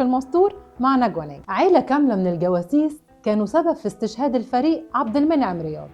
المستور مع نجوى ناجي. عيلة كاملة من الجواسيس كانوا سبب في استشهاد الفريق عبد المنعم رياض،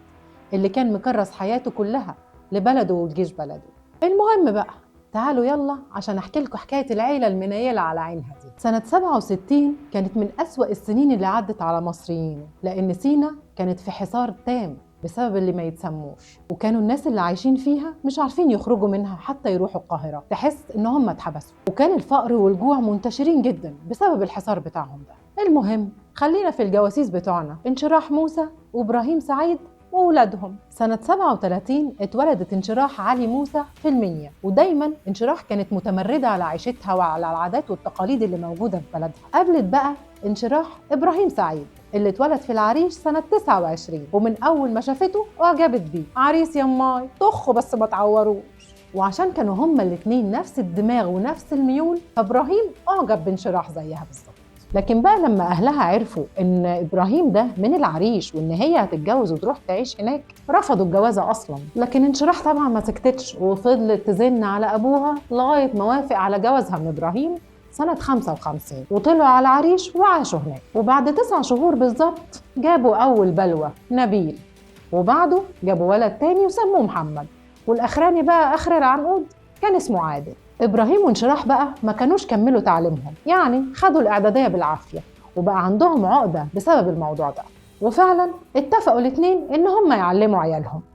اللي كان مكرس حياته كلها لبلده والجيش بلده. المهم بقى تعالوا يلا عشان احكي لكم حكاية العيلة المنيلة على عينها دي. سنة 67 كانت من أسوأ السنين اللي عدت على مصريين، لأن سينا كانت في حصار تام بسبب اللي ما يتسموش، وكانوا الناس اللي عايشين فيها مش عارفين يخرجوا منها حتى يروحوا القاهرة، تحس ان هم اتحبسوا، وكان الفقر والجوع منتشرين جدا بسبب الحصار بتاعهم ده. المهم خلينا في الجواسيس بتوعنا، انشراح موسى وابراهيم سعيد وولادهم. سنة 37 اتولدت انشراح علي موسى في المنيا، ودايما انشراح كانت متمردة على عيشتها وعلى العادات والتقاليد اللي موجودة في بلدها. قابلت بقى انشراح ابراهيم سعيد اللي اتولد في العريش سنة 29، ومن أول ما شافته أعجبت بيه. عريس يا ماي، طخوا بس ما تعوروش. وعشان كانوا هما الاتنين نفس الدماغ ونفس الميول، فابراهيم أعجب بانشراح زيها بالظبط. لكن بقى لما أهلها عرفوا إن إبراهيم ده من العريش وإن هي هتتجوز وتروح تعيش هناك، رفضوا الجوازة أصلا. لكن انشراح طبعا ما سكتتش وفضلت تزن على أبوها لغاية ما وافق على جوازها من إبراهيم سنة 55، وطلعوا على العريش وعاشوا هناك. وبعد 9 شهور بالظبط جابوا أول بلوى نبيل، وبعده جابوا ولد تاني وسموه محمد، والأخراني بقى آخر العنقود كان اسمه عادل. إبراهيم وانشراح بقى ما كانوش كملوا تعليمهم، يعني خدوا الإعدادية بالعافية، وبقى عندهم عقدة بسبب الموضوع ده. وفعلا اتفقوا الاتنين إن هم يعلموا عيالهم.